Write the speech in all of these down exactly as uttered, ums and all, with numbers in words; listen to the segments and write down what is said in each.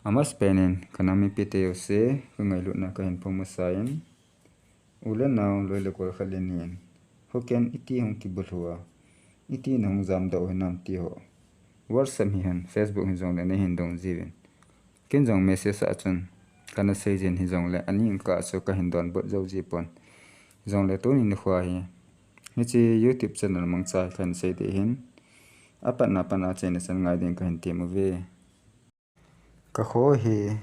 Amasapen in kanam mipite jouse kangailutna kahin phongmasa in. U le nao, loi le gol khat le ni in, hoken iti hung kibulhua, iti nahung jamdoh hinam ti ho WhatsApp hihen, Facebook hijongle neihin dong jiuvin. Ken jong message a chun kana seijin hijongle, aning kah chu kahin donbut jou jipon. Hijongle tuni nikho hi hiche YouTube channel mangcha kahin sei ding ahin, apatna pat a achaina chan ngai ding kahin tem uve. Kakho hi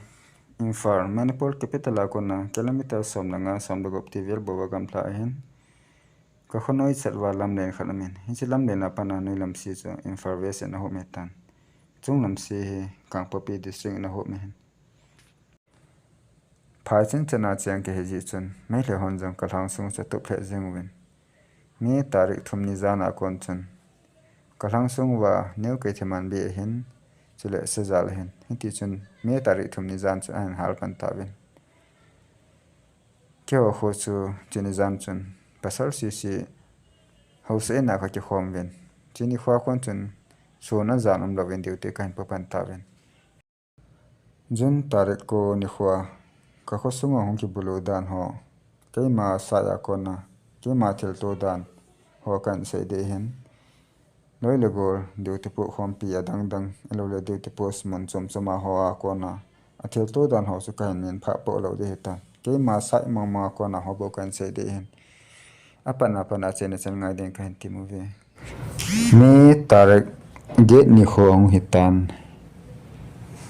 Imphal, Manipur capital a kona kilometer som le nga, som le gup ti vel bouva gamla ahin. Kakho noisat uva lamlen khat aumin, hiche lamlen a pat a noilamse chu Imphal West in ahop ahitan. Chunglamse hi Kangpokpi District in ahop ahin. Phaicheng chan a cheng kihi jeh chun Meitei hon jong kalhang sung chu atup lheh jeng uvin. May tarik thum ni jan a kon chun kalhang sung uva neo keithem anbeh ahin, chule sejal ahin. Hitichun May tarik thum ni jan chun ahin hal pan tauvin. Keiho kho chu chuni jan chun pasal sese haosa in a kakikhom uvin. Chuni nikho a kon chun sun ajan umlouvin duty kahin po pan tauvin. June tarik ko nikho, kakho sunga hung kibulu dan ho, keima sai a kona keima thilto dan ho kahin sei ding ahin. Loi le gol, duty poh khompi adang dang, ahiloule duty poh mun chom chom a ho a kona athilto dan ho chu kahin minphah poh lou ding ahitan. Keima sai mong mong a kona ho bou kahin sei ding ahin. Apatna pat a achaina chan ngai ding kahin tem uve. May tarik get nikho ahung hitan.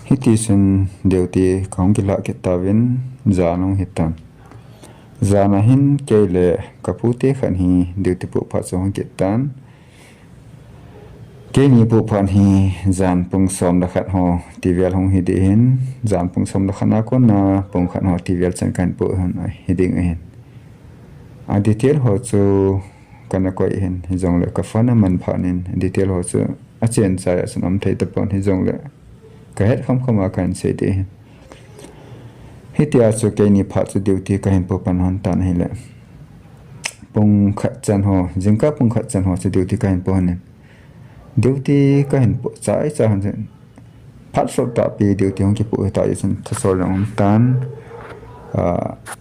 Hitichun duty kahung kilhah kit tauvin, jan ahung hitan. Jan a hin kei le kapute khat hi duty poh phat chu hung kit tan. Keini poh phat hi jan pung som le khat ho ti vel hung hi ding ahin, jan pung som le khat a kona pung khat ho ti vel chan kahin poh hiding ahin. A detail ho chu kana koi ahin, hijongle ka phone aman phat in detail ho chu achen chai a chun um thei tapon, hijongle kahet kham kham a kahin sei ding ahin. Hitia chu keini phat chu duty kahin po pan hon tan ahile, pung khat chan ho, jingkah pung khat chan ho chu duty kahin po hon in. Duty kahin po chai chai hon chun, phat sot tahpi duty hung kipoh hita jeh chun thasol jong um tan.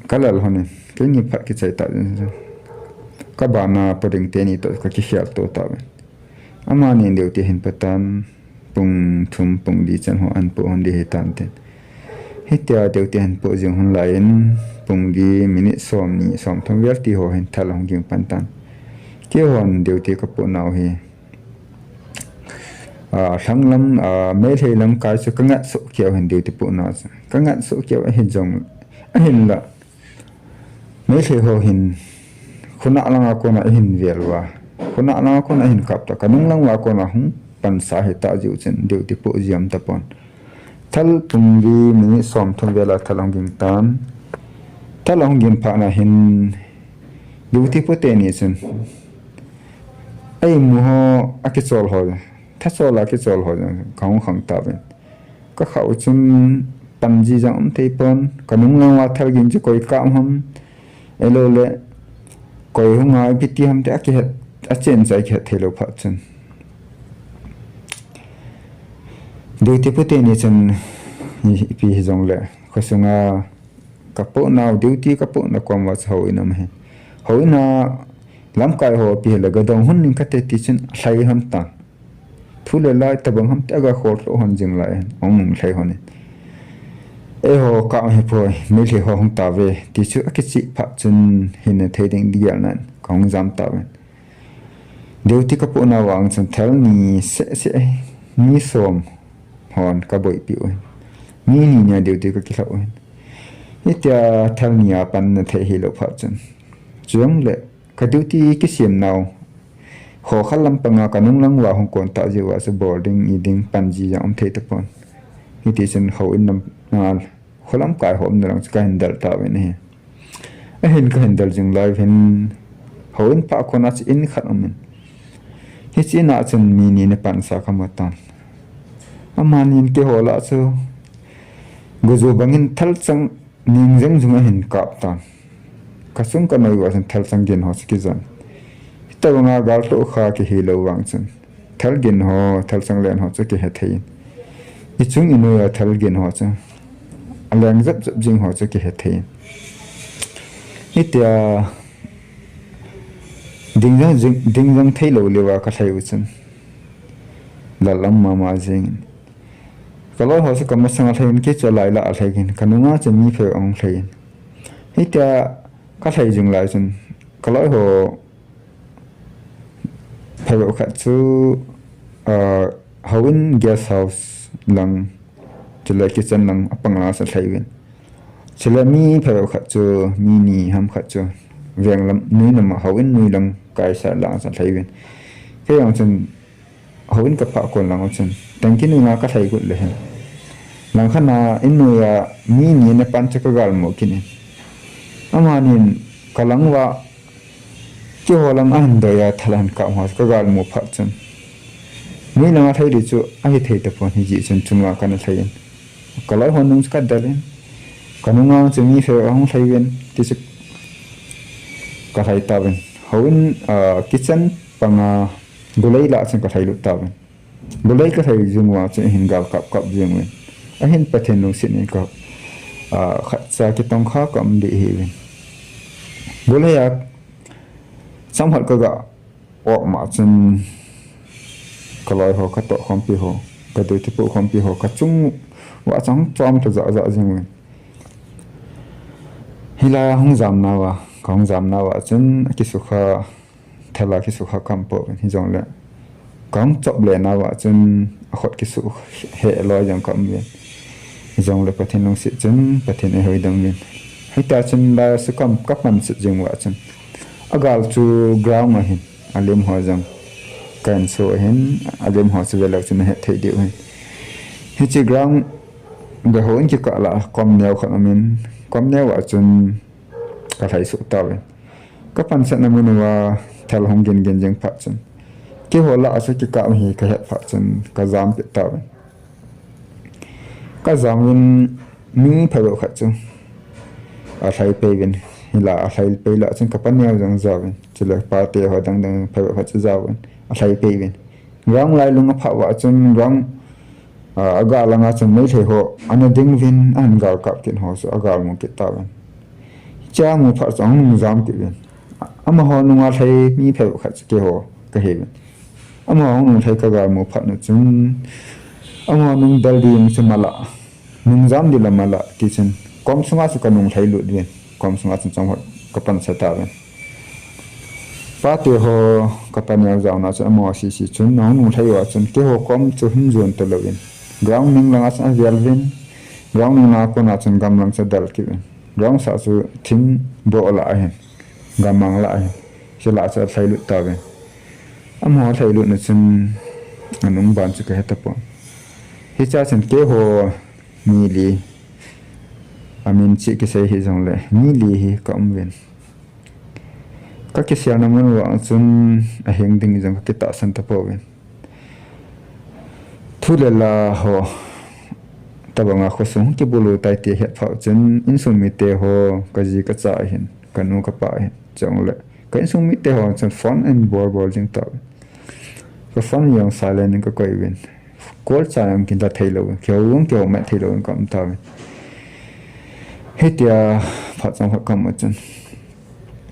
Kalal hon in, keini phat kichai tah jeh chun, kabana po ding teni toh kakikhel to tauvin. Amani duty ahin po tan, pung thum pung li chan ho ahin po hon ding ahitan tin. Hitia duty ahin po jing hon lai in, pung li minute somni somthum vel ti ho hin thal ahung ging pan tan. Keihon duty kapoh nau hi, lhanglam, Meitei lamkai chu kangat soh keu hin duty poh nau chu. Kangat soh keu ahin jong, ahinla Meitei ho hin khonung langa kona ahin vel uva, khonung langa kona ahin kap ta, kanung lang uva kona hung pansa hita jeh chun duty poh jeng tapon. Thal pung li minute somthum vel a thal ahung ging tan. Thal ahung ging phat na hin duty po teni chun eimu ho akichol ho, thachol a kichol ho kahung khang tauvin. Kakhah u chun panji jong um thei pon, kanung lang uva thal ging chu koi kap ham, ahiloule koi hung a ipi ti ham ti akihet, achen chai kihet thei lou phat chun, duty po teni chun ipi hijongle khosunga kapoh nau, duty kapoh na kom uva chu houin um ahin. Houin a lamkai ho ipi hile gadong hon ning kate ti chun alhai hon tan. Thu le la itobang ham ti aga khol lou hon jing lai hin, ahung nung lhai hon in. Eiho kap ahipoi, Meitei ho hung tauve ti chu akichih phat chun hinna thei ding digelna in kahung jam tauvin. Duty kapoh na vang chun thal ni seh seh, mi som hon kaboipi u hin. Mi ni nia duty kakilhah u hin. Hitia thal ni a pan na thei hilou phat chun, chujongle ka duty kisem nau, kho khat lampanga kanung lang uva hung kon tah jeh uva chu bol ding, i ding, panji jong um thei tapon. Hitichun houin lam, kho lamkai ho umna lang chu kahin del tauvin ahi. Ahin kahin del jing lai u hin, houin phat kona chu in khat aumin, hiche in a chun mi ni na pansa kamu tan. Amanin keiho lah chu gojo bangin thalchang ning jeng jung ahin kap tan. Kasung kanoi uva chun thalchang gin ho chu kijon. Hitobanga gal toh kha kihilou vang chun thal gin ho, thalchang len ho chu kihe thei in, Hichung inoi a thal gin ho chu, aleng jep jep jing ho chu kihe thei. Hitia ding jong, ding jong thei lou leuva kalhai u chun, lal lam mama jingin. Kaloi ho chu kamasang alhai in, kei chu alai lah alhai in, kanunga chu mi phabep ahung lhai in. Hitia kalhai jing lai chun, kaloi ho phabep khat chu, ah, houin guest house lang, chule kitchen lang apang lang chu alhai uvin. Chule mi phabep khat chu, mi ni ham khat chu, veng lam, noi lam a houin noi lang kaisa lang chu alhai uvin. Kei jong chun, houin kaphah kon lang u chun, tangki noi nga kalhai got le hin, langkhat a innoi a mi ni ana pan chu kagalmu kit in. Amanin kalang uva, keiho lang ahin doi a thal ahin kap ho chu kagalmu phat chun, noi lang alhai ding chu ahithei tapon, hijeh chun chunga kana lhai in. Kaloi ho nung chu kadel in, kanunga chu mi phabep ahung lhai uvin, tichu kalhai tauvin. Houin, ah, kitchen panga golhei lah chun kalhai lut tauvin. Golhei kalhai jing uva chun ahin gal kap kap jing uvin. Ahin Pathen lungset in ka, ah, khatcha kitongkha kaum ding ahiuvin. Golhei a chomkhat kaga op ma chun, kaloi ho, katoh khompi ho, kaduty pu khompi ho, kachung uva chun chom tha jah jah jing uvin. Hilai a hung jam nauva, kahung jam nauva chun akisukha, thal a kisukha kaum pouvin, hijongle kahung chop le nauva chun akhut kisuh he loi jong kaum uvin. Hijongle Pathen lungset chun Pathen in eihoidam uvin. Hitia chun lai a chu kaum, kapan sut jing uva chun, agal chu ground ahin, alim ho jong ka insung ahin, alim ho chu veleu chun nahet thei diu ahin. Hiche ground le houin kikah lah a kom neo khat aumin, kom neo a chun kalhai suh tauvin. Kapansatna mun uva thal hung gin gin jing phat chun, keiho lah a chu kikah u hi kahet phat chun kajam kit tauvin. Kajam uvin, mi phabep khat chu alhai pei uvin. Hilai a alhai pei lah chun kapa neo jong jaovin, chule pate ho dang dang phabep khat chu jaovin, alhai pei uvin. Ground lailung aphah uva chun ground, ah, agal langa chun Meitei ho ana ding uvin, ahin gal kap kit ho chu agalmu kit tauvin. Hichea mu phat chun ahung nung jam kit uvin. Amaho nunga lhai mi phabep khat chu keiho kahiuvin. Amaho nung lhai kagalmu phat u chun, amaho nung del ding chu malah, nung jam ding la malah, tichun kom sunga chu kanung lhai lut uvin. Kom sunga chun chomkhat kapansa tauvin. Pate ho kapa neo jaona chun amaho sese chun ahung nung lhai uva chun keiho kom chu hin jon talouvin, ground ning langa chun avel uvin. Ground ning langa kona chun gamlang chu adel kit uvin. Ground sah chu thingboh lah ahin, gammang lah ahin, hiche lah chu alhai lut tauvin. Amaho lhai lutna chun anung ban chu kahe tapon. Hichea chun keiho mi li, amin cheh kisei hijongle mi li hi kaum uvin. Kakiselna mun uva chun ahing ding jong kakitahsan tapouvin. Thu le la ho tobanga khosung kibulu tai ti ahet phat chun, insung mite ho, kaji kacha ahin, kanu kapa ahin, chule ka insung mite ho chun phone ahin bol bol jing tauvin. Ka phone jong silent in kakoi uvin. Call cha jong kila thei louvin, kihou jong kihoumat thei louvin kaum tauvin. Hitia phat chomkhat kaum u chun,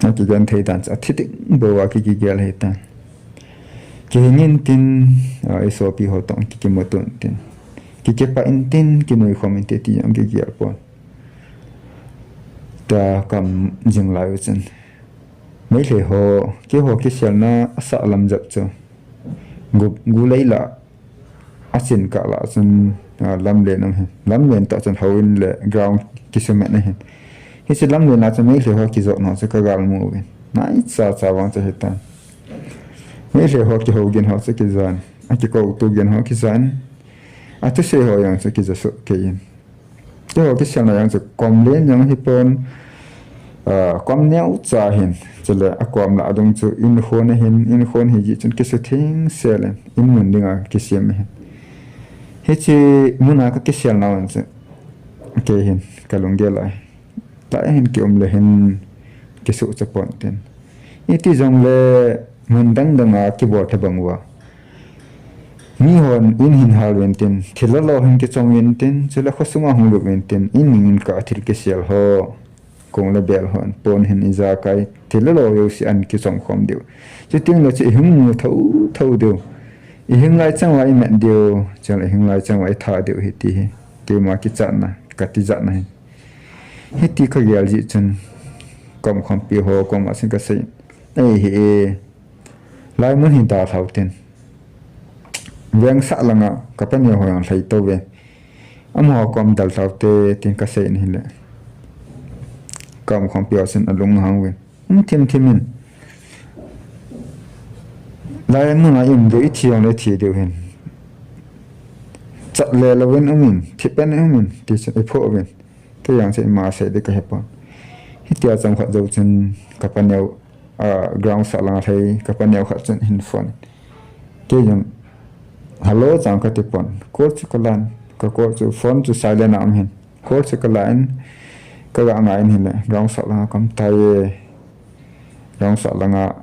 akigenthei dan chu athi ding bouva ki, kigel hitan. Kihing intin, ah, isopi ho toh ki, kimuto intin, ki, kipah intin, kinuikhom inte ti jong kigel pon. Tia kaum jing lai u chun, Meitei ho, keiho kiselna asah lam jep chu, gu, golhei lah, achin kah lah chun, ah, lamlen aum ahin. Lamlen toh chun houin le ground kisuhmat ahin. Hiche lamlen a chun Meitei ho kijotna chu kagalmu uvin. Naichacha vang chu hitan. Meitei ho kihougin ho chu kijan, akikouto gin ho kijan, athusei ho jong chu kija soh kei in. Keiho kiselna jong chu kom len jong ahipon, ah, kom neocha ahin, chule akom lah adung chu inkhon ahin, inkhon hijeh chun kisutheng sel in, in mun dinga kisem ahin. Hiche muna kakiselnau jong chu kei hin kalunggel ahi. Lai ahin kium le hin kisuhcha pon tin. Iti jongle mun dang danga kibol tobang uva, Mi hon in hin hal uvin tin, thil lolo hin kichom uvin tin, chule khosunga hung lut uvin tin, in ning in kah a thil kisel ho, kong le bel hon, pon hin ijakai, thil lolo jouse an kichom khom diu. Chuting le chu ihung mu thotho diu. Ihung lai chang uva imat diu, chule ihung lai chang uva itha diu ahi ti hi. Keima kichatna, kati jatna hi. Hiti kagel jeh chun, ka umkhompi ho koma chun kasei. Ei hi e, laimun hi dalhau tin. Vengsah langa ka paneo ho jong lhai tou ve. Amaho kom dalhau te tin kasei in ahile, ka umkhompi ho chun alung ahang uvin. Um thimthim in. Laimun a i um diu, ithi jongle ithi diu hin. Chat le louvin um in, thi pen in um in, ti chun iphoh uvin. Kei jong chun ima sei ding kahepon. Hitia chomkhat jou chun ka paneo, ah, ground sah langa lhai ka paneo khat chun ahin phone. Kei jong, hello chang kati pon. Call chu kala in, ka call chu, phone chu silent a um hin. Call chu kala in, kaga ngai in ahile, ground sah langa kaum tai e. Ground sah langa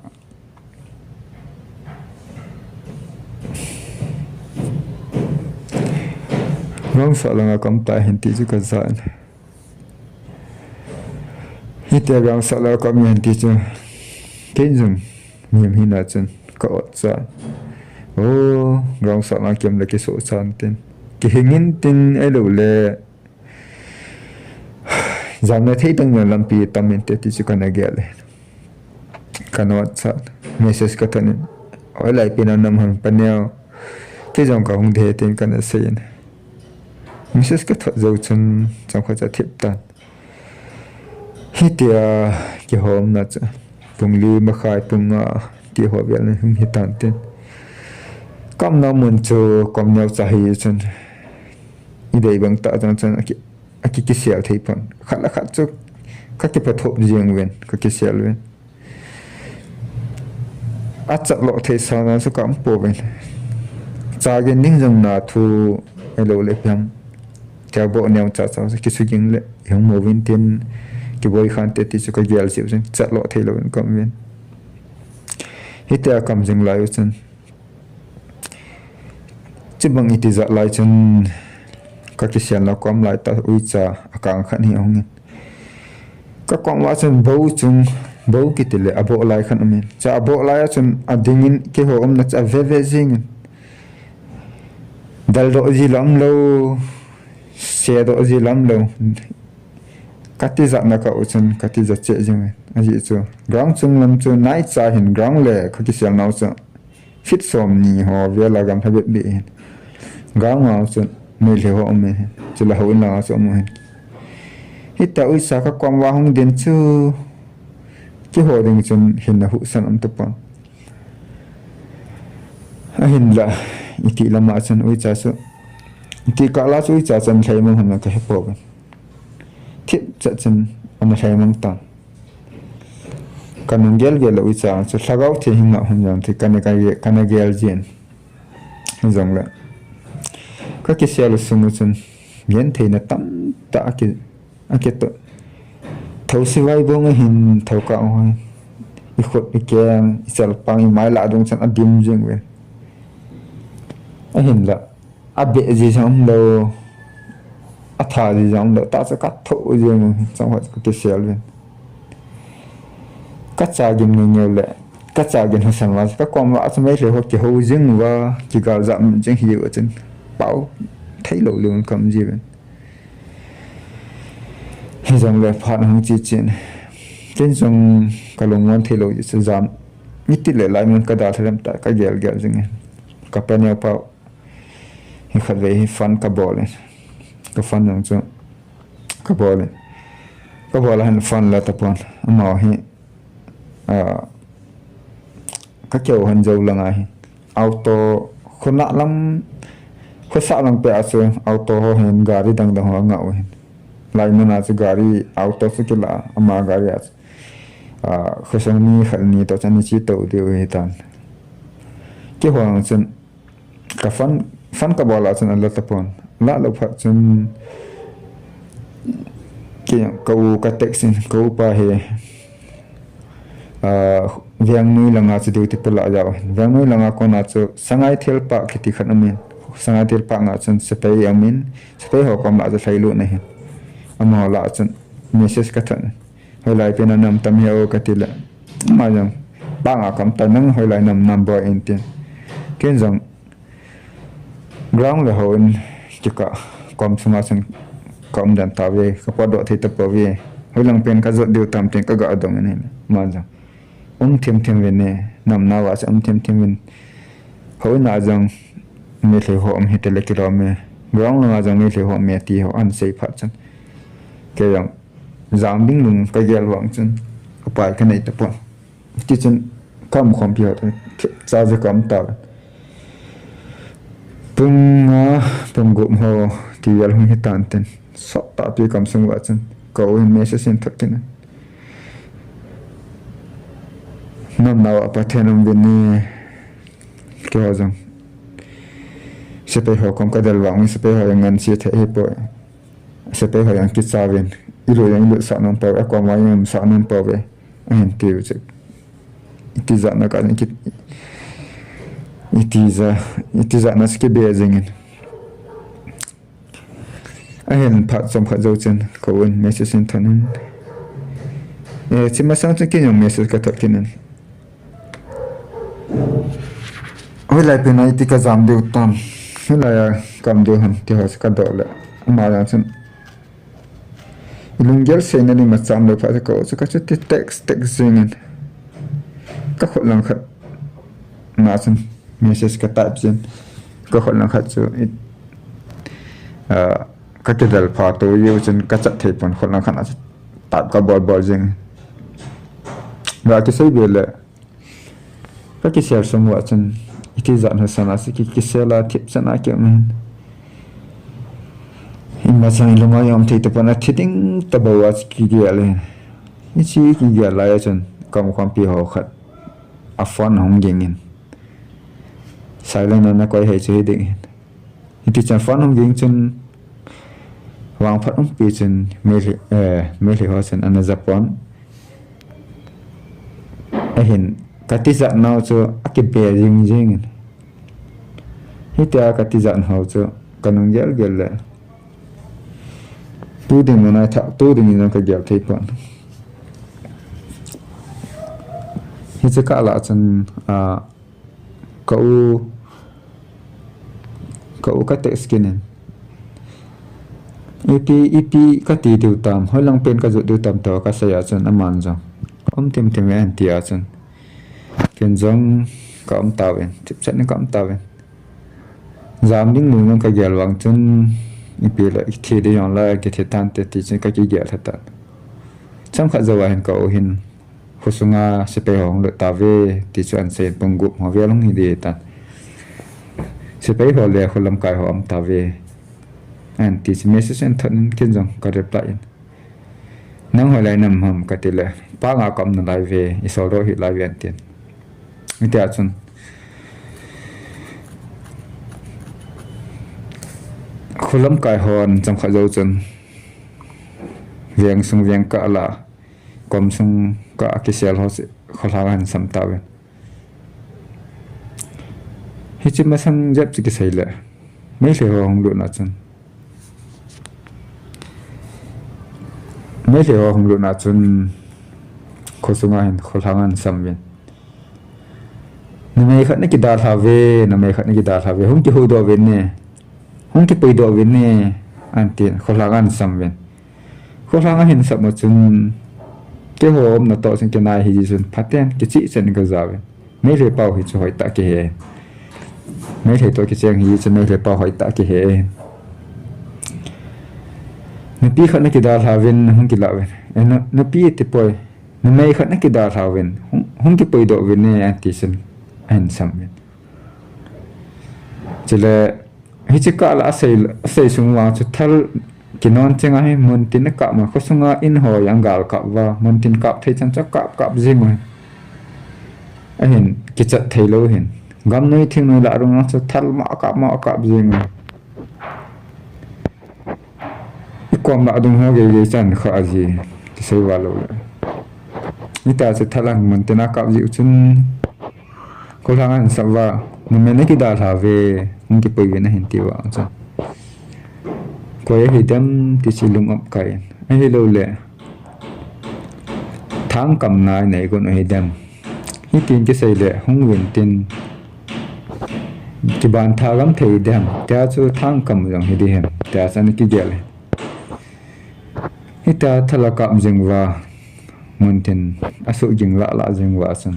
Ground sah langa kaum tai hin ti chu kaja in. Hitia ground sah langa kaum e hin ti chu. Kei jong mihem hina chun ka ot cha. O, ground sah langa kium le kisoh chan tin. Kihing in tin ahilou le. Jam le thei teng lampi tam inte ti chu kana gel e. Kana WhatsApp message kathot in. Hoilai pi nam nam ham paneo. Kei jong kahung ding ahi tin kana sei in. Message kathot jou chun chomkhat chu athip tan. Hitia kihomna chu pung li makhai pung nga ti ho vel in hung hitan tin. Ka umna mun chu kom neocha hi chun. Idei bang tah chun chun aki, aki kisel thei pon. Khat le khat chu ka kipatthop jeng uvin, ka kisel uvin. Achat lou thei sa na chu ka um pouvin. Cha gin ding jong nathu ahilou le ipi ham. Tia bou neocha cha chu kisu jing le ihung mu uvin tin kiboi khan te ti chu ka gel jeh u chun chat lou thei louvin ka um uvin. Hitia ka um jing lai u chun Chubang iti jat lai chun ka kiselna kom lai tah uicha akang khat hi ahung in. Ka kom uva chun bou chung, bou kiti le aboh lai khat um in. Cha aboh lai a chun ading in keiho umna chu ave ve jing in. Daldoh ji lam lou, sedoh ji lam lou. Ka tijat na kah u chun ka tija cheh jing in. Ajeh chu ground chung lam chu naicha hin ground le ka kiselna u chu feet somni ho vel a gamla bep bep hin. Ground a chun Meitei ho um in. Chule houin lang a chu um in. Hitia uicha ka kom uva hung din chu keiho ding chun hinna huhsa um tapon. Ahinla, iti lama chun uicha chu, iti kah la chu uicha chun lhaimang ham ka hepouvin. Thip chat chun ana lhaimang tan. Ka nung gel gel le uicha chu lhagao thei hi ngah hon jong thei kana, kana gel jin. Hijongle ka kisel u sung u chun gentheina tamtah aki, akitoh. Thou sivai bong ahin thou kah u hin. I khut, i keng, i chalpang, i mai lah dung chun adim jing uvin. Ahinla. Abeh ji jong umlou, atha ji jong umlou, tah chu ka thoh jing u, chomkhat ka kisel uvin. Ka cha gin ngei ngei u le, ka cha gin husa uva, ka kom uva chu Meitei ho kihou jing uva, kigal jat jing hi u chun, pao thei lou lou ka um ji uvin. Hijongle phat hung che chen. Ken jong ka lungmon thei lou ji chu jam. Iti le laimun ka dalha lem tah ka gel gel jing in. Ka paneo pa Hi khatvei hi phone ka bol in. Ka phone jong chu ka bol in. Ka bol a hin phone la tapon. Amaho hi, ah, ka keu hon jou langa hi. Auto, khonung lang, khosah lang peh a chu auto ho hin gari dang dang ho angah u hin. Laimun a chu gari, auto chu kila, ama gari a chu. Ah, khosung mi khat ni toh chun ani che tou diu hitan. Keiho jong chun Ka phone, phone ka bol a chun ala tapon. Ala lou phat chun kei, ka u ka text in, ka upa hi, ah, Vengnoi langa chu duty pula jao hin. Vengnoi langa kona chu Sangai Thilpha kiti khat umin. Sangai Thilpha nga chun sepai umin. Sepai ho kom la chu lhailut na hin. Amaho la chun message ka thot. Hoilai pen a nam tam hi o ka ti le. Ama jong panga kam ta nang hoilai nam nam boi in tin. Ken jong ground le ho in kika kom sunga chun ka um dan ta ve, ka potdoh thei ta po ve. Hoilang pen ka jot diu tam tin ka ga dong in hin. Ama jong um thim thim vin ne, nam na va sa um thim thim vin. Ho in a jong Meitei ho um hi te le kilom e. Ground langa jong Meitei ho um e ti ho an sei phat chun. Kei jong jam ding lung ka gel vang chun, upai ka nei tapon. Ti chun ka um khompi ho, cha ja ka um ta. Pung nga, pung gup ho, ti vel hung hi tan tin. Sot ta pi kam sung va chun. Ka u in message in thot tin. Nam nau a Pathen um vin ni. Kei ho jong. Sepai ho kom ka del vang, sepai ho jong ngan si thei hi poi. Sepai ho jong kicha vin. Ilu jong ilu sa nom pau, a kom va jong sa nom pau ve. Ahin tiu chek. Iti jat na ka jong ki, iti ja, iti jat na ki be jing in. Ahin phat chomkhat jou chun, ka u in message in thot in. Eh, chi masang chun ken jong message ka thot kit in. Hoilai pen a iti ka jam diu tam. Hoilai a ka um diu ham ti ho chu ka doh le. Ama jong chun. I lunggel seina ding ma cham lou phat chu ka u chu ka chuti text, text jing in. Ka khut lang khat na chun message ka type jin. Ka khut lang khat chu i, ah, ka kidel pha to u chun ka chat thei pon khut lang khat na chu type ka bol bol jing. Ga kisei be le. Ka kisel sung va chun, iti jat ho sana si ki, kisel a thip sana ki um in. Ima chang i lunga jong um thei tapon a thi ding ta bou a kigel in. Hichi kigel lai a chun, ka um khompi ho khat. A phone hung ging in. Silent a na koi hei chu hi ding in. Hiti chun phone hung ging chun vangphat umpi chun Meitei, eh, Meitei ho chun ana ja pon. Ahin, ka tijat nau chu akibe jing jing in. Hitia ka tijat nau chu ka nung gel gel le. Tu ding mun a thah, tu ding in ka gel thei pon. Hiche kah lah chun, ah, Ka u, ka u ka text kit in. Ipi, ipi ka ti diu tam, hoilang pen ka jot diu tam toh ka sei a chun aman jong. Um thim thim ve ahin ti a chun. Ken jong ka um tauvin, chipchet in ka um tauvin. Jam ding lung jong ka gel vang chun, ipi le, i thi ding jong le, kithi tante ti chun ka kigel lheh tan. Chomkhat jou a hin ka u hin, Khosunga sepai ho hung lut tauve, ti chu ahin seiyin pung gup ho vel hung hi ding ahitan. Sepai ho le kho lamkai ho aum tauve. Ahin ti chu message ahin thot in ken jong ka reply in. Nang hoilai nam ham kati le, panga ka um nalai ve, i soldoh hih lai ve ahin tin. Hitia chun. Kho lamkai hon chomkhat jou chun. Veng sung veng kah lah. Kom sung kah a kisel ho chu kholhang ahin sam tauvin. Hiche masang jep chu kisei le. Meitei ho hung lutna chun. Meitei ho hung lutna chun. Khosunga hin kholhang ahin sam uvin. Numei khat na kidalha uve, numei khat na kidalha uve. Hung kihoudoh uvin ne. Hung kipuidoh uvin ne. Ahin tin, kholhang ahin sam uvin. Kholhang ahin sam u chun, keiho umna toh chun kinai hiji chun, phaten, kicheh chen in ka ja uvin. Meitei pau hi chu hoitah kihe. Meitei toh kicheng hiji chun, Meitei pau hoitah kihe. Nupi khat na kidalha uvin, hung kilah uvin. Eh, nu-, nupi ti poi. Numei khat na kidalha uvin. Hung, hung kipuidoh uvin ne, ahin ti chun. Ahin sam uvin. Chule, Hiche kah lah a sei, a sei sung vang chu thal kinon chenga hi muntin a kap ma, khosunga in ho jong gal kap uva, muntin kap thei chan chu kap kap jing u hin. Ahin kichat thei lou hin. Gamnoi thingnoi lah rung a chu thal ma kap ma kap jing u. I kom lah dung ho gei gei chan kha aji, kisei val lou le. Hitia chu thalang mun tin a kap jiu chun, kholhang a hin sap uva, "Numei na kidalha ve, hung kipui uvin," ahin tiu a chun, "Koi ahi dem?" ti chu lung-ap kai in. "Ahilou le, thangkamna inei gon u ahi dem? Hitin kisei le hung uvin tin, kiban thagam thei dem? Tia chu thangkam jong hi di hem?" tia chu ana kigel e. Hitia thala kap jing uva, mun tin asuh ging lah lah jing uva chun,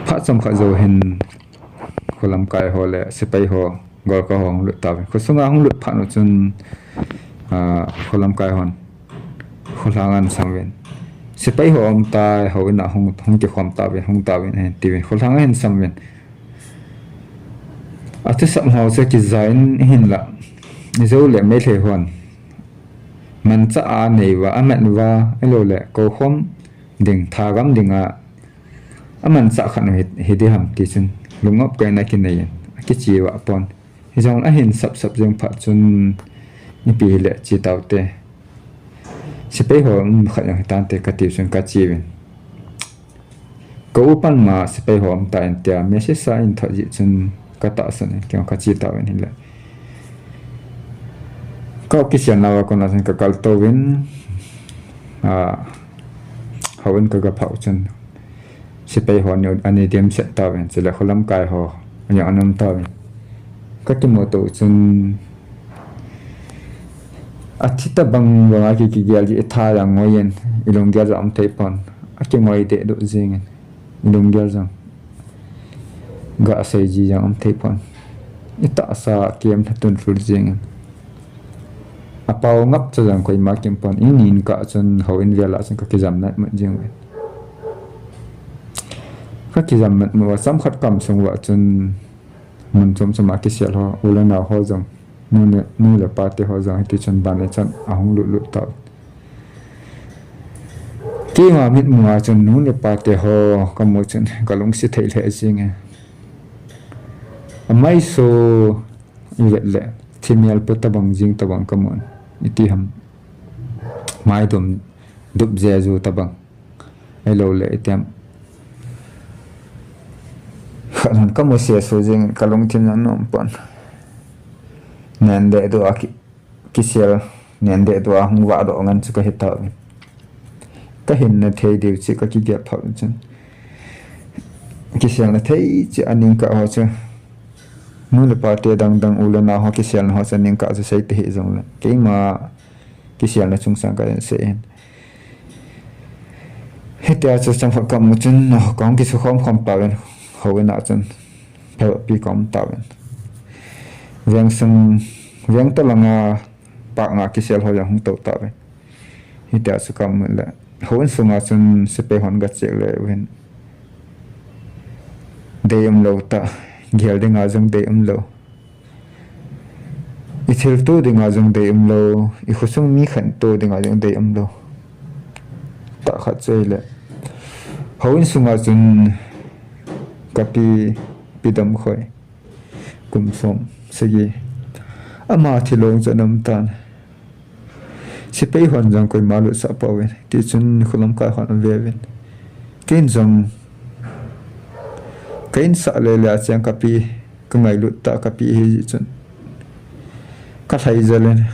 phat chomkhat jou hin, kholamkai ho le sepai ho, golka ho hung lut tauve. Khosunga hung lut phat u chun, ah, kholamkai hon kholhang a ana sam uvin, "Sepai ho aum tai, houin a hung, hung kikhom tauvin, hung tauvin," ahin tiuvin, kholhang a ahin sam uvin. Athusap ho chu akija in ahinlah, ijou le Meitei hon manchah a anei uva, amat uva, ahilou le koukhom ding, thagam dinga amanchah khat u hi, hi di ham ti chun, lung-ap kai in akinei in, akichi uva pon. Hijongle ahin sapsap jeng phat chun, "Ipi hile chi taute, sepai ho um khat jong hitante," kati chun kachi uvin, "Ka u pan ma sepai ho um tan," tia message a ahin thot jeh chun, katahsan in kei jong kachi tauvin hile, ka u kiselna uva kona chun kakal touvin, ah, houin kagaphah u chun, sepai ho ani, ani dimset tauvin, chule kholamkai ho ani ana um tauvin. Kakimuto u chun, athi tobang banga ki, kigel jeh, itha jong ngoi in, ilunggel jong um thei pon, akingoi dehduh jeng in, ilunggel jong gasei ji jong um thei pon, itahsa kem lha tunlhul jeng in, apao ngap cha jong koima kimu pon, iningkah chun houin vel a chun kakijam natmut jeng uvin. Kakijam natmut uva chomkhat kam sung uva chun, mun chom chom a kisel ho, u le nao ho jong, nu le, nu le pate ho jong, hiti chun ban le chan ahung lut lut tau. Keima mitmu a chun nu le pate ho kamu chun kalungset thei lheh jeng e. Amaiso ivet le, thimel pu tobang jing tobang kamun, iti ham, maidum dup jeju tobang, ahilou le iti ham, khat hon kamu sesu jeng in kalungthim jong nom pon. Nen dehduh a ki, kisel, nen dehduh a hung vahdoh ngen chu kahi tauvin, kahinna thei diu cheh kakigel phat u chun, kiselna thei cheh aningkah ho chu, nu le pate dang dang, u le nao ho kiselna ho chu aningkah chu sei tahih jongle, keima kiselna chungchang kahin sei in. Hitia chu chomkhat kamu chun, kahung kisukhom khom tauvin, houin a chun phabep pi kaum tauvin, veng sung, veng tolanga park nga kisel ho jong hung tou tauvin. Hitia chu kamu le, houin sunga chun sepai hon gacheck le uvin, dei umlou tah, gel dinga jong dei umlou, ithilto dinga jong dei umlou, ikhosung mi khanto dinga jong dei umlou tah khat chu ahile, houin sunga chun kapi, Pi Damkhoi, kum som sagi, ama thilong chu ana um tan. Sepai hon jong koima lutsah pouvin, tichun kholamkai hon ave uvin. Ken jong ka insah lele a cheng kapi, kangailut tah kapi ahi jeh chun, kalhai jel in,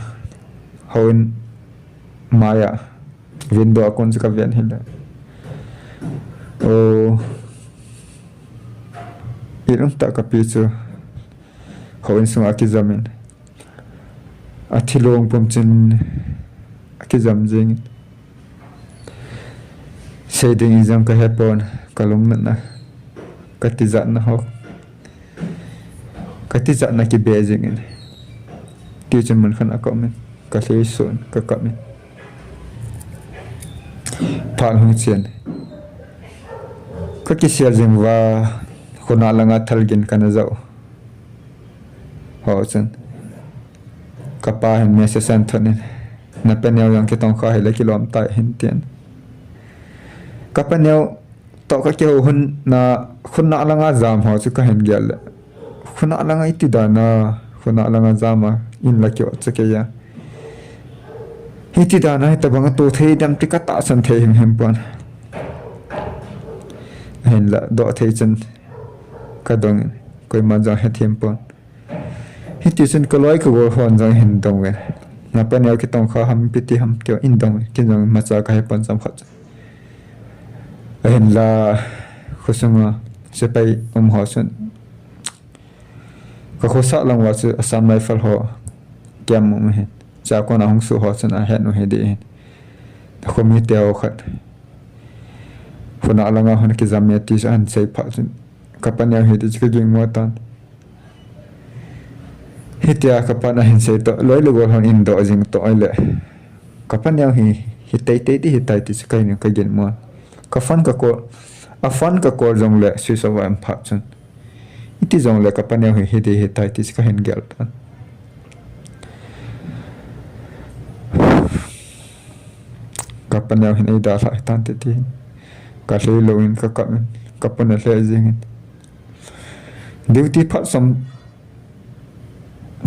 houin maiya, window a kon chu kaven hile, o, ilung tah kapi chu houin sunga akijam in, athilong pum chun akijam jeng in, sei ding ijong kahepon, kalungnatna, katijatna ho, katijatna kibe jeng in, tichun mun khat a kaum in, kalhaisun kakap in, phat hung chen, kakisel jing uva, khonung langa thalgin kana jah u ho chun, kapa hin message ahin thot in, napaneo jong kitongkha hile kilom tai hin tin, kapaneo Toh kakihou hun na, khunah langa jam ho chu kahin gel le, khunah langa iti dan a, khunah langa jam a, in la kio chu kei a, hiti dan a hitabang a to thei dem ti katahsan thei himhim pon. Ahinla doh thei chun kadong in, koiman jong hethem pon. Hiti chun kaloi kagol hon jong hin dong uve. Napa neo kitongkha ham, ipi ti ham ti in dong uve. Ken jong imacha kahe pon chomkhat chu. Ahinla khosunga sepai um ho chun, kakhosah lang uva chu Assam Rifle ho camp um ahin, chua kona hung suh ho chun ahet u hiding ahin. Khomi te ho khat, khunah langa hung kijam e ti chu ahin sei phat chun, kapa neo hi ti chu kagingmo tan. Hitia kapan ahin sei toh, loi le gol hon in doh jing toh ahile, kapa neo hi, hi teitei ti hitai ti chu kahin kaginmo. Ka phone ka call, a phone ka call jongle switch off a um phat chun, iti jongle kapa neo hi, hiti hitai ti chu kahin gel tan. Kapa neo hin eidalhah hitan titi hin, kalhei louvin kakap in, kapun alheh jengin. Duty phat som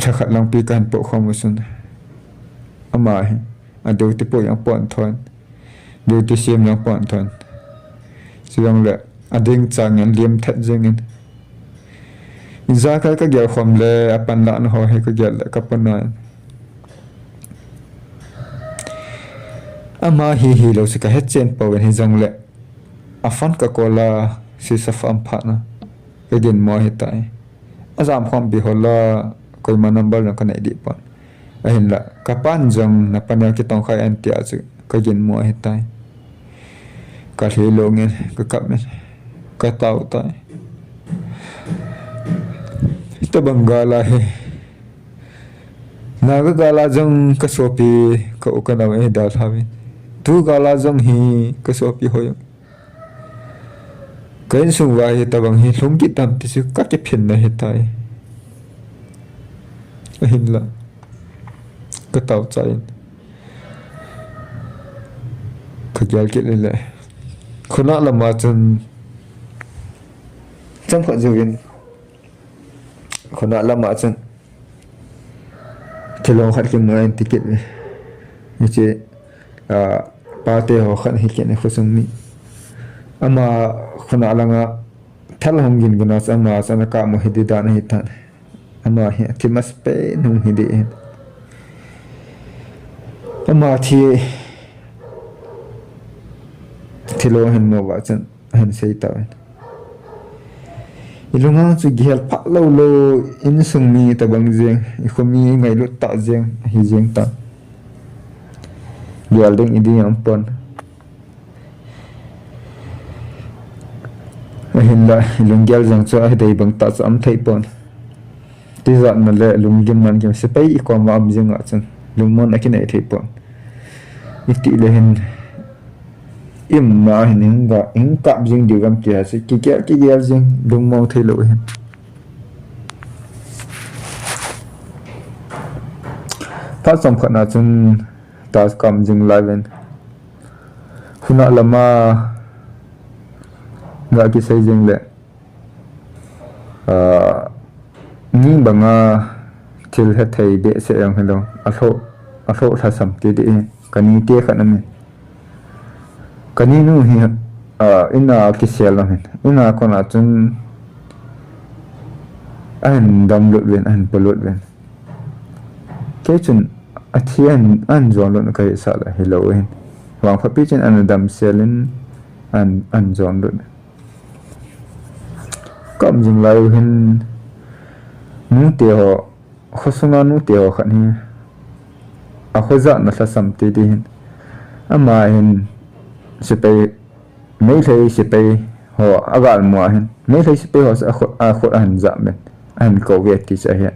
lhakhat langpi kahin pohkhom u chun, ama hi a duty poi jong pon thon, duty sem jong pon thon, chujongle ading changin lim thet jengin. Ijakai kagel khom le, apanlahna ho hi kagel le kapun nai. Ama hi hilou chu kahetchen pouvin, hijongle a phone ka call a, switch off a um phat na, kaginmo ahitai. Ajam khompi hola, koima number jong kanei deh pon. Ahinla kapan jong, napa neo kitongkha e tia chu kaginmo ahitai. Kalhei louvin kakap in, katao tai. Hitabang gal a hi, Naga gal a jong kasopi, ka u kanao eidalhauvin, tu gal a jong hi kasopi ho jong, ka insung uva hitabang hi lhung kit tam ti chu kakiphinna ahitai. Ahinla katao chai in, kagel kit le le, khunah lama chun, chomkhat jouvin, khunah lama chun thilong khat kimu in ti kit uve. Hiche, ah, pate ho khat hi kit in, khosung mi. Ama khunah langa thal hung gingin a chu ama chu ana kap mo hiding dan ahitan. Ama hi athi masapen hung hiding ahin. Ama thi, thilong ahin mu uva chun ahin sei tauvin, ilunga chu gihel phat lou lou, insung mi tabang jeng, ikhomi ngailut tah jeng ahi jeng tan. Gel ding iding aum pon. Ahinla ilunggel jeng chu ahidei bang tah chu aum thei pon. Tijatna le lunggimna, gim sepai ikoma um jing a chun lungmon akinei thei pon. Itile hin, iumna hin, hin ga, hin kap jing diu gam tia chu kigel, kigel jing, lungmong thei lou hin. Phat chomkhat na chun ta kam jing lai uvin, khunah lama ga kisei jing le, ah, mi banga thil hethei behseh jong hilou, alhoh, alhoh lhasam titi, kani te khat amin. Kani nu hi, ah, ina kisel lou hin, ina kona chun ahin damlut uvin, ahin polut uvin. Kei chun athi ahin, ahin jonlut kahisah le hilou hin, vangphatpi chun ana damsel in, ahin, ahin jonlut. Ka um jing lai u hin, nute ho, khosunga nute ho khat hi, akhojahna lhasam titi hin, ama hin sepai, Meitei sepai ho agalmu a hin, Meitei sepai ho chu akhut, akhut ahin jah uvin, ahin kou uve ti chu ahi.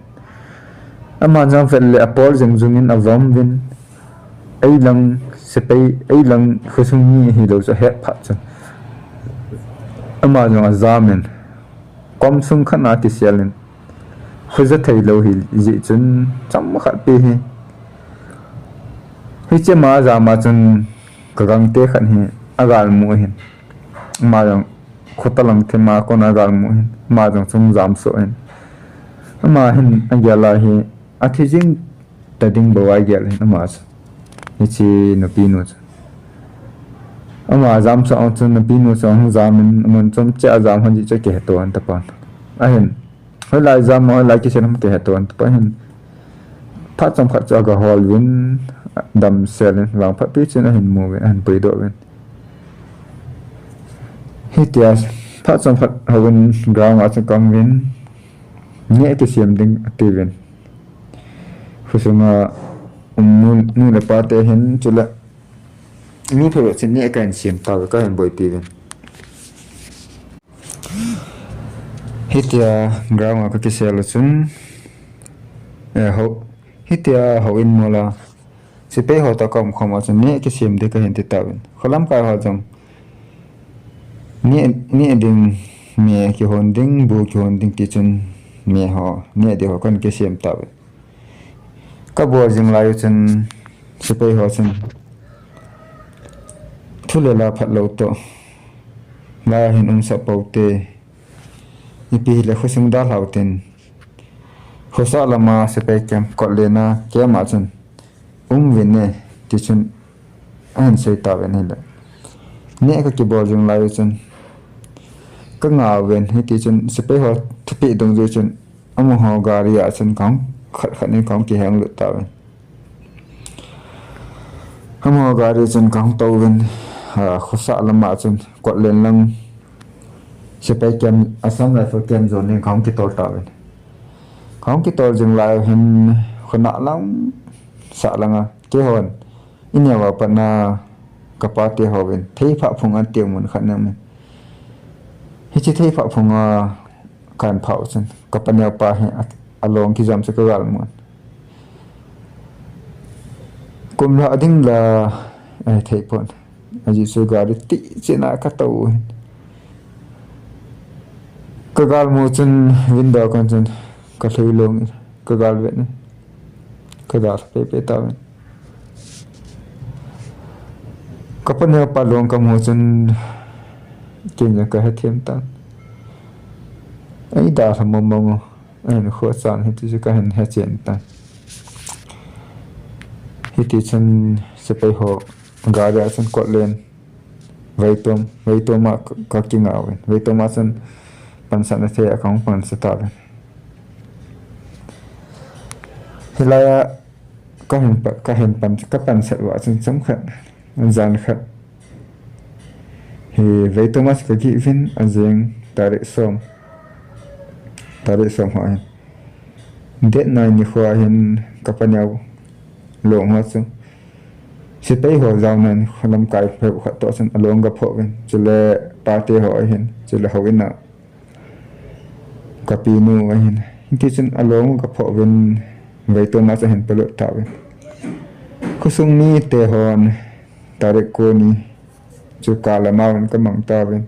Ama jong vet le apol jing jing in avom uvin, eilang sepai, eilang khosung mi hilou chu ahet phat chun, ama jong ajam in, kom sung khat na kisel in, khoja thei lou hi jeh chun, chomkhat pi hi, hiche ama jam a chun kagangte khat hi agalmu ahin, ama jong Khota lang thim a kona gal mu hin, ama jong chu jam soh in. Ama hin agel a hi, athi jing ta ding bou agel in ama chu. Hiche nupi nu chu. Ama jam soh ang chu nupi nu chu ahung jam in, amun chom cheh a jam hon ji chu kihe to an ta pan. Ahin. Hoilai jam, hoilai kisel ham kihe to an ta pan hin. Phat chomkhat chu aga hol uvin, damsel in, vangphat pi chun ahin mu uvin, ahin puidoh uvin. Hitia, phat chomkhat houin ground a chun ka um uvin, neh kisem ding ati uvin. Khosunga um nu, nu le pa te hin chule mi phabep chun neh kahin sem tauve, kahin boipi uvin. Hitia ground a ka kisel u chun, eh, ho, hitia houin mol a, sepai ho toh ka um khom a chun neh kisem ding kahin ti tauvin. Kho lamkai ho jong, neh, neh ding, me kihon ding, bu kihon ding ti chun, me ho, neh ding ho kahin kisem tauvin. Ka bol jing lai u chun, sepai ho chun, thu le la phat lou toh, la hin umsah pou te, ipi hile khosung dalhau tin, khosah lama sepai camp, kotlen a camp a chun, um uvin e, ti chun, ahin sei tauvin ahile. Neh ka kibol jing lai u chun, ka ngah uvin, hiti chun, sepai ho thupeh dungjui chun, amaho gari a chun kahung khat khat in kahung kihenglut tauvin. Amaho gari chun kahung touvin, ah, khosah lama chun kotlen lang sepai camp, Assam Rifle camp jon in kahung kitol tauvin. Kahung kitol jing lai u hin khonah lang sah langa keihon ineo a pat na ka pate hovin theiphah phung ati mun khat ana um in. Hiche theiphah phung a kahin phah u chun ka paneo pa hi a, along kijam chu ka galmun. Kum lah ding la, eh, thei pon. Ajeh chu gari tih chena ka tou hin. Ka galmu chun window kon chun ka lhei long in ka galvet in. Ka dalha pepe tauvin. Ka paneo pa long kamu chun keijong ka hethem tan. Ei dalha mong mong u. Ahin khochan hiti chu kahin hechen tan. Hiti chun sepai ho gari a chun kotlen veitom, veitom a ka, ka kingah uvin. Veitom a chun pansatna thei a kahung pansa tauvin. Hilai a kahin pa, kahin pan, ka pansat uva chun chomkhat, jan khat hi veitom a chu ka gih uvin, ajing tarik som, tarik som ho hin. Date nine nikho a hin ka paneo long ho chu sepai ho jaona in lamkai phabep khat toh chun along ka phoh uvin, chule pate ho ahin, chule houin a ka pinu ahin. Hiti chun along ka phoh uvin veitom a chu ahin pelut tauvin. Khosung mite hon tarik ko ni chu kal a mauvin ka mang tauvin.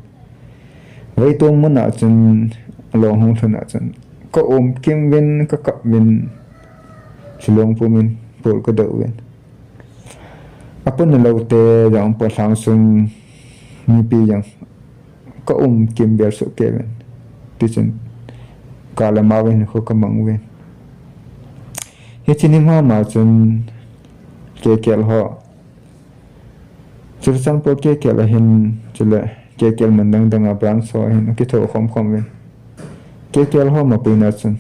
Veitom mun a chun along hung lhun a chun ka um kim uvin, ka kap uvin, silong pum in pol ka doh uvin. Apun lou te jong pa lhang sung mipi jong ka um kim vel soh kei uvin. Tichun kal a mauvin kho ka mang uvin. Hiche ni mama chun K K L ho, Churachandpur K K L a hin, chule K K L mun dang dang a branch ho a hin kitho khom khom uvin. K K L ho mapuina chun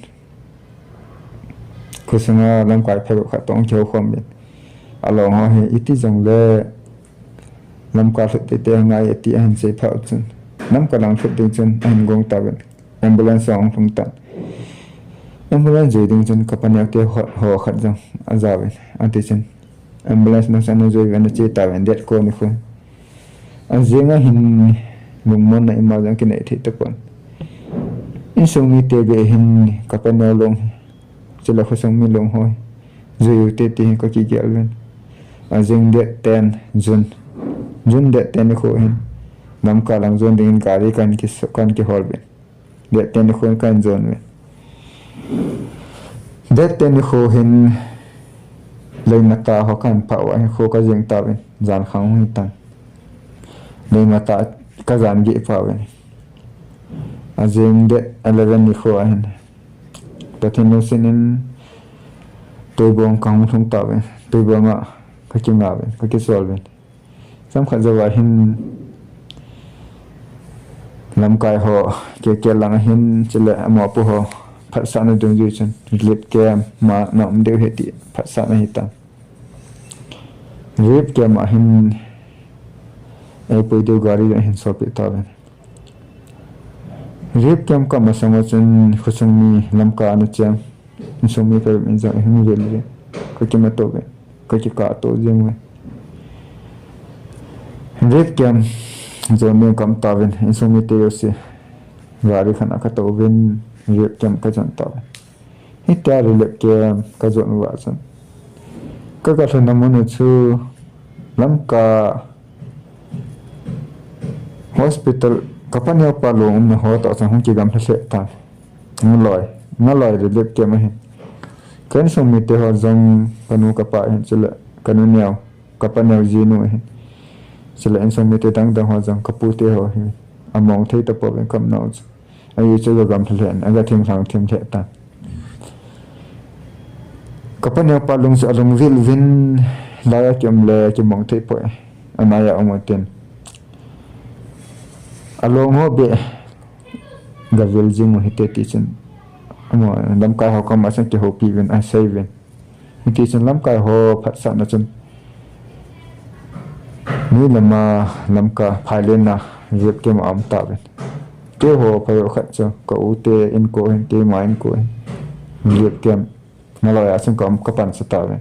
khosung a lamkai phabep khat toh kihou khom uvin. Along ho hi iti jongle Lamka lhut tei tei ngai ati ahin sei phat chun, Lamka lang lhut ding chun ahin gong tauvin. Ambulance ahung lhung tan. Ambulance jui ding chun ka paneo te ho, ho khat jong ajauvin. Ati chun ambulance lang chun ana jui uvin ana che tauvin, date ko nikho. Ajing a hin lungmonna ima jong kinei thei tapon. Insung mite beh hin ka paneo long, chule khosung mi long ho jui u te ti hin ka kigel uvin. Ajing date ten June, June date ten nikho hin Lamka lang jon dingin gari kan ki, kan kihol uvin. Date ten nikho hin kan jon uvin. Date ten nikho hin Leimata ho kan pha uva hin kho ka jeng tauvin, jan khang hung hitan. Leimata ka jan geh pha uvin. Ajing date eleven nikho ahin, Pathen lungset in Tuibong kahung lhung tauvin, Tuibong a kakinga uvin, kakisol uvin. Chomkhat jouva hin lamkai ho, K K lang ahin, chule amapu ho phatsahna dungjui chun relief camp ma na um diu ahi ti phatsahna ahitan. Relief camp a hin eipui diu gari ahin solpeh tauvin. Relief camp kah masang uva chun khosung mi lamkai ana cheng, insung mi phabep in jong eihung vil uvin, kakimato uvin, kakikahto jeng uvin. Relief camp jon ding kaum tauvin, insung mite jouse gari khat a katou uvin, relief camp kajon tauvin. Hitia relief camp kajon uva chun, kagalhunna mun u chu Lamka hospital, kapaneopa long umna ho toh chun hung kigamlha lheh tan. Ngaloi, Ngaloi relief camp ahin. Ka insung mite ho jong, kanu kapa ahin, chule kanu neo, kapaneo jinu ahin, chule insung mite dangdang ho jong, kapute ho hi among thei tapouvin kaumnau chu. Ahi chu kagamlha lheh in, aga thinglhang thim lheh tan. Kapaneopa lung chu alung vil uvin, laiya kium le kimong thei poi, anaiya um utin, along ho beh gavil jing u hite tichun, amaho lamkai ho koma chun kihoupi uvin asei uvin. Hitichun lamkai ho phatsahna chun noi lama Lamka phailen a relief camp a aum tauvin. Keiho phabep khat chu ka u te inko hin, keima inko hin relief camp Ngaloi a chun kaum, kapansa tauvin.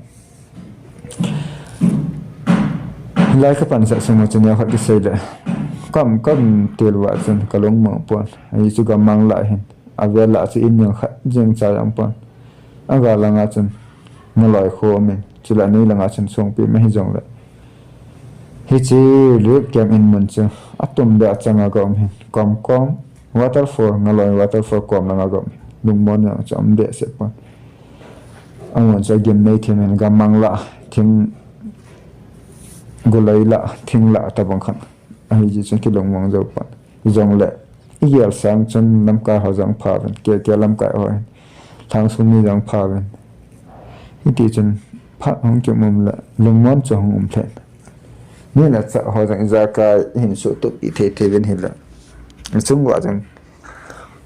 Hilai kapansah sunga chun neokhat kisei le kaum, kaum til uva chun kalung mang pon. Ahi chu gammang lah hin, avel lah chu in jeng khat jeng cha jong pon. Agal langa chun Ngaloi kho umin, chule anoi langa chun Songpi ma hijongle, hiche relief camp in mun chu atum beh a changa kaum hin, kom kom waterfall, Ngaloi waterfall kom langa kaum hin, lungmon jong chu um behseh pon. Amun chu agimnei thim hin, gammang lah, thing, goloi lah, thing lah tabang khat. Ahi jeh chun kilungmong jou pon. Hijongle igel sang chun lamkai ho jong pha uvin, K K lamkai ho hin, Lhangsung mi jong pha uvin. Hitichun phat hung kium um le lungmon chu hung um lheh. Mi le chah ho jong ijakai ihin suhtup pi thei thei uvin hile, ichung uva jong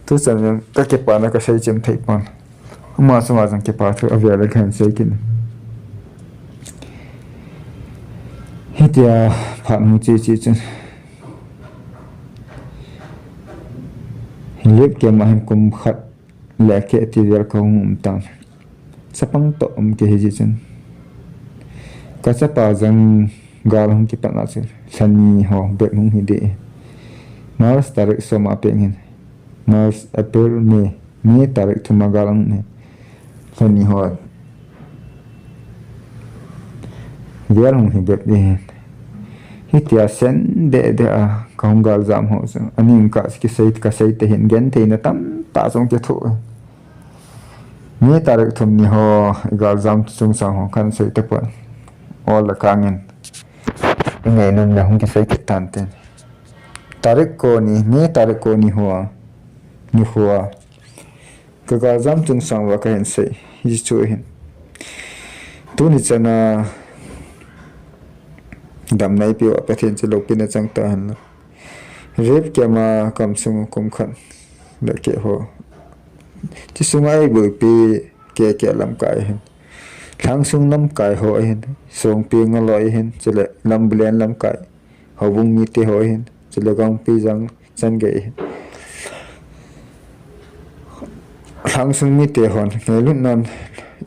tuchan jong kakipana kasei chim thei pon. Ama chunga jong kipa thu avel a kahin sei kit in. Hitia phat hung che che chun relief camp a hin kum khat le keh ti vel kahung um tan. Chapang toh um kei hijeh chun, kachapa jong gal hung kipat na chu lhani ho bep hung hi ding. March tarik som a peng hin, March, April, May, May tarik thum a gal hung hi. Lhani ho vel hung hi bep ding hin. Hitia sen deh deh a kahung galjam ho chu, aning kah kisei, kasei te hin gentheina tamtah jong kithoh. May tarik thum ni ho igaljam chungsang ho kahin sei tapon. Ol le kang in ingainom le hung kisei kit tante. Tarik ko ni, May tarik ko ni ho a, ni ho a kagaljam chungsang uva kahin sei hichu ahin. Tuni chana damna eipeuva Pathen chu loupina chang tahen lang. Relief camp a kaum sung kum khat le keh ho, hiche sunga eiboipi K K lamkai ahin, Lhangsung lamkai ho ahin, Songpi, Ngaloi ahin, chule Lambulen lamkai, Houbung mite ho ahin, chule Gangpijang changei ahin. Lhangsung mite hon ngailutnan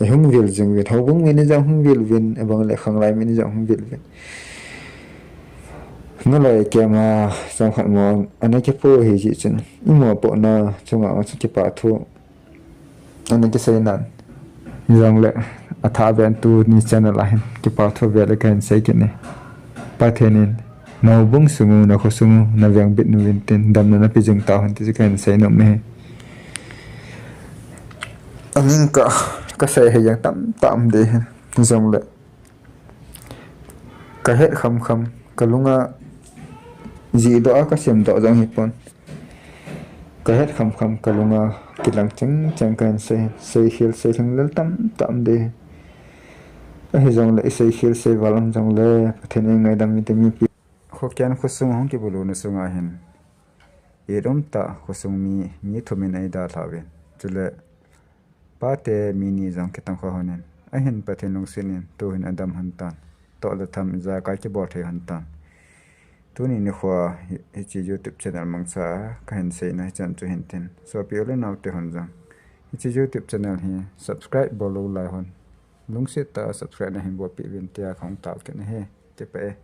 eihung vil jing uvin, Houbung mi ni jong hung vil uvin, abangle Khanglai mi ni jong hung vil uvin. Ngaloi camp a chomkhat mo ana kipoh hijeh chun, imopohna chunga chun kipa thu ana kisei nan, hijongle athah beh in tuni channel a hin kipa thu vel a kahin sei kit e. Pathen in na houbung sung u, na khosung u, na vengbit uvin tin damna napeh jing tauhen ti chu kahin sei nom e. Aning kah kasei hih jeng tamtah um ding ahi, hijongle kahet khamkham, kalunga jihdoh a kasemdoh jong hipon. Kahet khamkham kalunga kilang chengcheng kahin sei, seikhel seilhing lel tamtah um ding. Ahijongle iseikhel seival um jongle Pathen in eingaidam inte mipi. Khokian khosung hung kibuluna sunga hin, it umtah khosung mi, mi thum in eidalha uvin. Chule pate mi ni jong kitongkha lhonin, ahin Pathen lungset in tuhin adam lhon tan. Toh le tham ijakai kibol thei lhon tan. Tuni nikhoa hi, hiche YouTube channel mangcha a kahin seina hichan chu hintin. Sopi u le naote hon jong hiche YouTube channel hi subscribe bol lou lai hon, lungset tah a subscribe nahin bolpeh uvin tia kahung tao kit ahi. Kipah e.